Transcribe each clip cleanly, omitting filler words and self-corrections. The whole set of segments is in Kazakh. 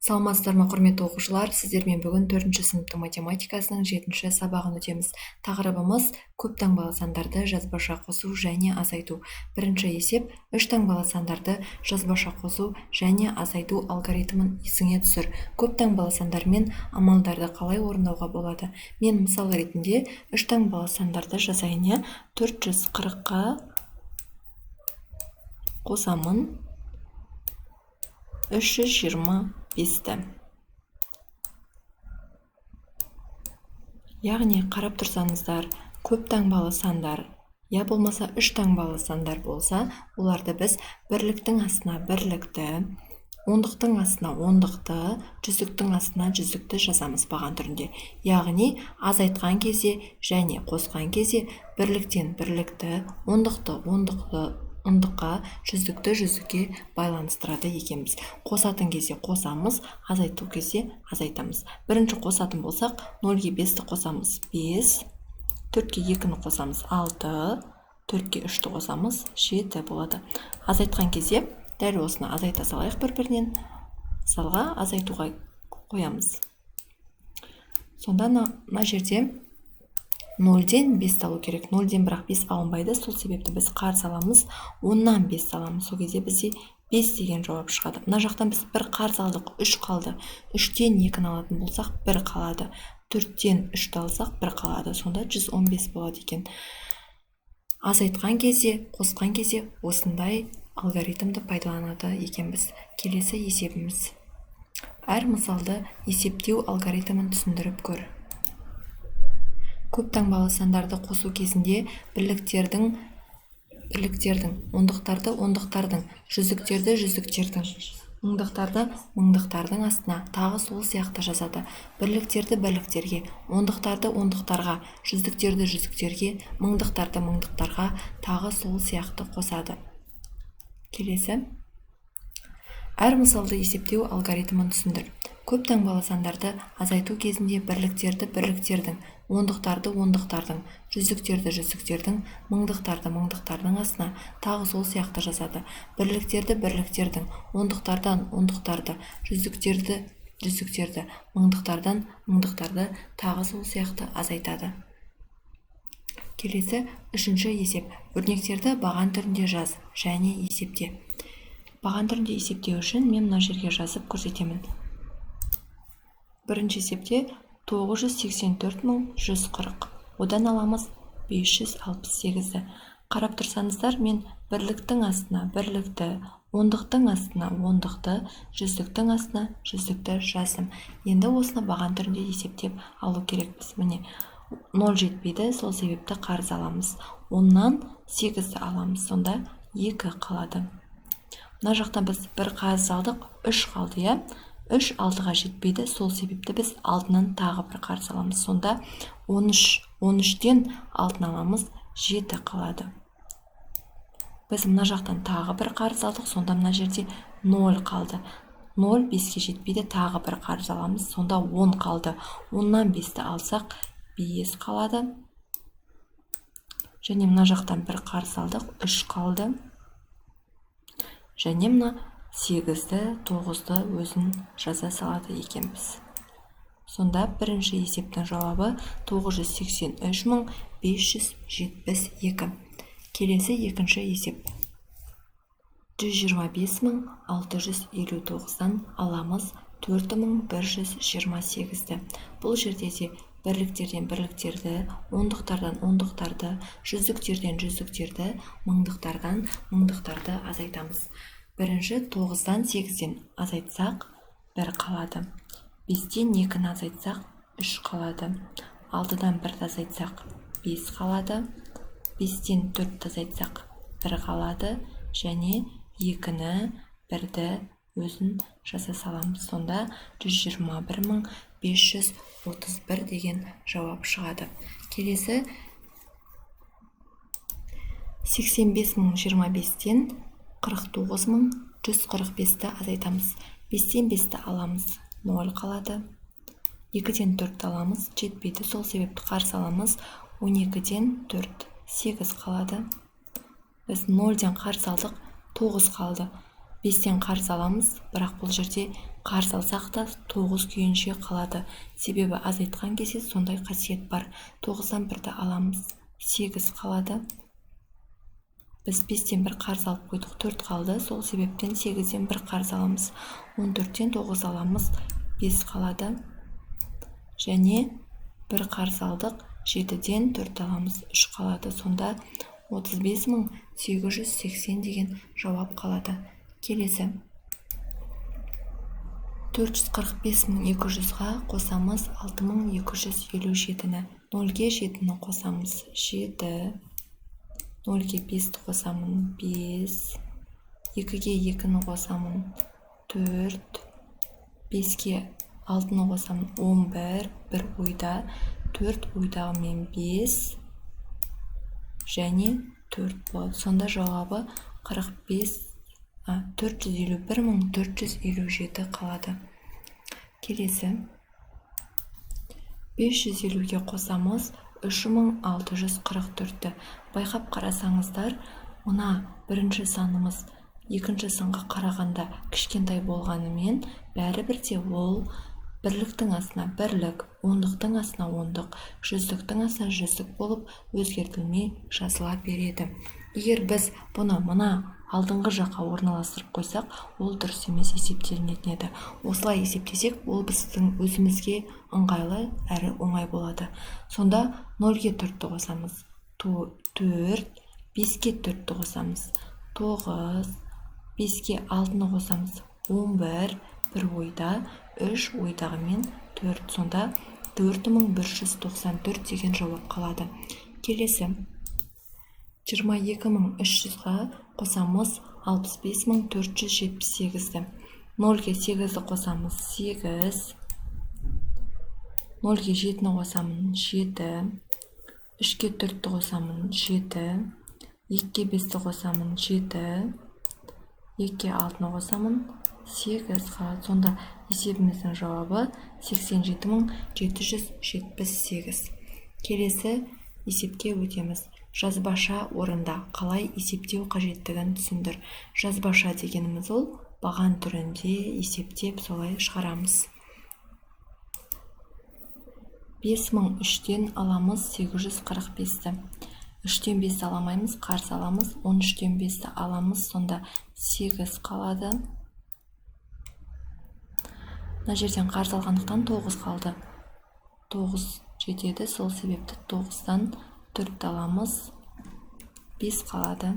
Саламатсыздар ма, құрметті оқушылар! Сіздермен бүгін 4-ші сыныптың математикасының 7-ші сабағын өтеміз. Тақырыбымыз көп таңбалы сандарды жазбаша қосу және азайту. Бірінші есеп: үш таңбалы сандарды жазбаша қосу және азайту алгоритмін есіңе түсір. Көп таңбалы сандармен амалдарды қалай орындауға болады? Мен мысал ретінде үш таңбалы сандарды жазайын, иә. 440-қа қосамын 325-ті. Яғни қарап тұрсаңыздар, көп таңбалы сандар, я болмаса үш таңбалы сандар болса, оларды біз бірліктің астына бірлікті, ондықтың астына ондықты, жүздіктің астына жүздікті жазамыз баған түрінде. Яғни азайтқан кезде және қосқан кезде бірліктен бірлікті, ондықты ондықты ондыққа, жүздікті жүздікке байланыстырады екенбіз. Қосатын кезде қосамыз, азайту кезде азайтамыз. Бірінші қосатын болсақ, 0-ге 5-ті қосамыз 5, 4-ке 2-ні қосамыз 6, 4-ке 3-ті қосамыз 7 болады. Азайтқан кезде дәл осыны азайта салайық бір-бірінен. Мысалға азайтуға қоямыз. Сонда мына жерде 0-ден 5 алу керек. 0-ден бірақ 5 алынбайды, сол себепті біз қарыз аламыз, 10-нан 5 аламыз. Сол кезде бізде 5 деген жауап шығады. Мына жақтан біз бір қарыз алдық, 3 қалды. 3-тен 2-ні алатын болсақ, 1 қалады. 4-тен 3-ті алсақ, 1 қалады. Сонда 115 болады екен. Азайтқан кезде, қосқан кезде осындай алгоритмді пайдаланады екенбіз. Келесі есебіміз. Әр мысалды есептеу алгоритмін түсіндіріп көр. Көп таңбалы сандарды қосу кезінде бірліктердің, ондықтарды ондықтардың, жүздіктерді жүздіктердің, мыңдықтарды мыңдықтардың астына тағы сол сияқты жазады. Бірліктерді бірліктерге, ондықтарды ондықтарға, жүздіктерді жүздіктерге, мыңдықтарды мыңдықтарға тағы сол сияқты қосады. Келесі. Әр мысалды есептеу алгоритмін түсіндір. Көп таңбалы сандарды азайту кезінде бірліктерді бірліктердің, ондықтарды ондықтардың, жүздіктерді жүздіктердің, мыңдықтарды мыңдықтардың астына тағы сол сияқты жазады. Бірліктерді бірліктердің, ондықтардан ондықтарды, жүздіктерді жүздіктерді, мыңдықтардан мыңдықтарды тағы сол сияқты азайтады. Келесі үшінші есеп. Өрнектерді баған түрінде жаз және есепте. Баған түрінде есептеу үшін мен мына жерге жазып көрсетемін. Бірінші есепте 984 140. Одан аламыз 568-ді. Қарап тұрсаңыздар, мен бірліктің астына бірлікті, ондықтың астына ондықты, жүздіктің астына жүздікті жаздым. Енді осыны баған түрінде есептеп алу керекпіз. Міне, 0 жетпейді, сол себепті қарыз аламыз. 10-нан 8-ді аламыз, сонда 2 қалады. Мына жақтан біз бір қарыз алдық, 3 қалды, иә? 3 6-ға жетпейді, сол себепті біз алдынан тағы бір қарыз аламыз. Сонда 13-тен алтын аламыз, 7 қалады. Біз мына жақтан тағы бір қарыз алдық, сонда мына жерде 0 қалды. 0 5-ке жетпейді, тағы бір қарыз аламыз, сонда 10 қалды. 10-нан 5-ті алсақ, 5 қалады. Және мына жақтан бір қарыз алдық, 3 қалды. Және мына 8-ді, 9-ды өзін жаза салады екенбіз. Сонда бірінші есептің жауабы 983 572. Келесі екінші есеп. 125 659-дан аламыз 4128-ді. Бұл жерде де бірліктерден бірліктерді, ондықтардан ондықтарды, жүздіктерден жүздіктерді, мыңдықтардан мыңдықтарды азайтамыз. Бірінші 9-дан 8-ден азайтсақ, 1 қалады. 5-тен 2-ні азайтсақ, 3 қалады. 6-дан 1-ді азайтсақ, 5 қалады. 5-тен 4-ті азайтсақ, 1 қалады. Және 2-ні, 1-ді өзін жаза саламыз. Сонда 121 531 деген жауап шығады. Келесі 85 025-тен 49 145-ті азайтамыз. 5-тен 5-ті аламыз, 0 қалады. 2-ден 4-ті аламыз, жетпейді, сол себепті қарсы аламыз. 12-ден 4, 8 қалады. Біз 0-ден қарсы алдық, 9 қалды. 5-тен қарыз аламыз, бірақ бұл жерде қарыз алсақ та 9 күйінше қалады. Себебі азайтқан кезде сондай қасиет бар. 9-дан 1-ді аламыз, 8 қалады. Біз 5-тен 1 қарыз алып қойдық, 4 қалды. Сол себептен 8-ден 1 қарыз аламыз. 14-тен 9 аламыз, 5 қалады. Және 1 қарыз алдық, 7-ден 4 аламыз, 3 қалады. Сонда 35 880 деген жауап қалады. Келесі 445 200-ға қосамыз 6257-ні. 0-ге 7-ні қосамыз, 7. 0-ге 5-ті қосамын, 5. 2-ге 2-ні қосамын, 4. 5-ге 6-ны қосамын, 11. 1 ойда, 4 ойдағымен 5 және 4 болады. Сонда жауабы 451 457 қалады. Келесі 550-ге қосамыз 3644-ті. Байқап қарасаңыздар, мына бірінші санымыз екінші санға қарағанда кішкентай болғанымен, бәрібір де ол бірліктің астына бірлік, ондықтың астына ондық, жүздіктің астына жүздік болып өзгертілмей жазыла береді. Егер біз бұны мына алдыңғы жаққа орналастырып қойсақ, ол дұрыс емес есептелінетін еді. Осылай есептесек, ол біздің өзімізге ыңғайлы әрі оңай болады. Сонда 0-ге 4-ті қосамыз, 4, 5-ге 4-ті қосамыз, 9, 5-ге 6-ны қосамыз, 11, 1 ойда, 3 ойдағымен 4. Сонда 4194 деген жауап қалады. Келесі 22 300-ға қосамыз 65 478-ді. 0-ге 8-ді қосамыз, 8. 0-ге 7-ні қосамын, 7. 3-ге 4-ті қосамын, 7. 2-ге 5-ті қосамын, 7. 2-ге 6-ны қосамын, 8 қалады. Сонда есебіміздің жауабы 87 778. Келесі есепке өтеміз. Жазбаша орында қалай есептеу қажеттігін түсіндір. Жазбаша дегеніміз ол баған түрінде есептеп солай шығарамыз. 5003-тен аламыз 845-ті. 3-тен 5-ті аламаймыз, қарыз аламыз. 13-тен 5-ті аламыз, сонда 8 қалады. Мына жерден қарыз алғандықтан 9 қалды. 9 жетеді, сол себепті 9-дан 4 аламыз, 5 қалады.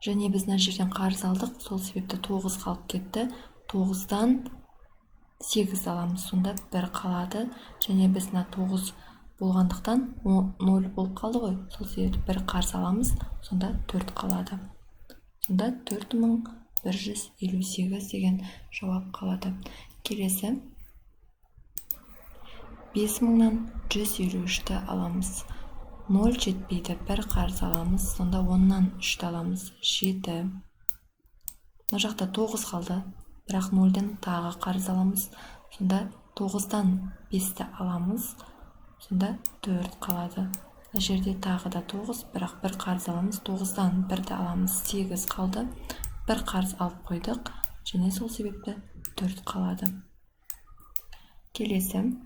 Және біз мына жерден қарыз алдық, сол себепті 9 қалып кетті. 9-дан 8 аламыз, сонда 1 қалады. Және біз мына 9 болғандықтан 0 болып қалды ғой, сол себепті 1 қарыз аламыз, сонда 4 қалады. Сонда 4158 деген жауап қалады. Келесі 5000-нан 153-ті аламыз. 0 жетпейді, 1 қарыз аламыз, сонда 10-нан 3-ті аламыз, 7. Мына жақта 9 қалды, бірақ 0-ден тағы қарыз аламыз, сонда 9-дан 5-ті аламыз, сонда 4 қалады. Мына жерде тағы да 9, бірақ 1 қарыз аламыз, 9-дан 1-ді аламыз, 8 қалды. 1 қарыз алып қойдық, және сол себепті 4 қалады. Келесі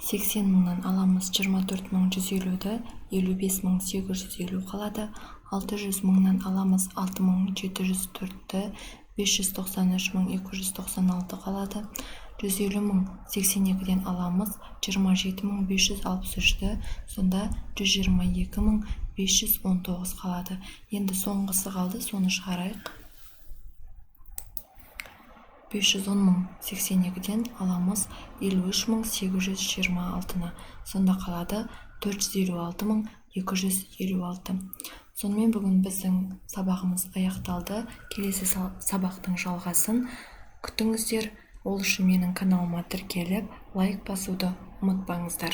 80 мыңнан аламыз 24 150-ді, 55 850 қалады. 600 мыңнан аламыз 6704-ті, 593 296 қалады. 150 082-ден аламыз 27 563-ті, сонда 122 519 қалады. Енді соңғысы қалды, соны шығарайық. 510 082-ден аламыз 53 826-ны, сонда қалады 456 256. Сонымен бүгін біздің сабағымыз аяқталды. Келесі сабақтың жалғасын күтіңіздер. Ол үшін менің каналыма тіркеліп, лайк басуды ұмытпаңыздар.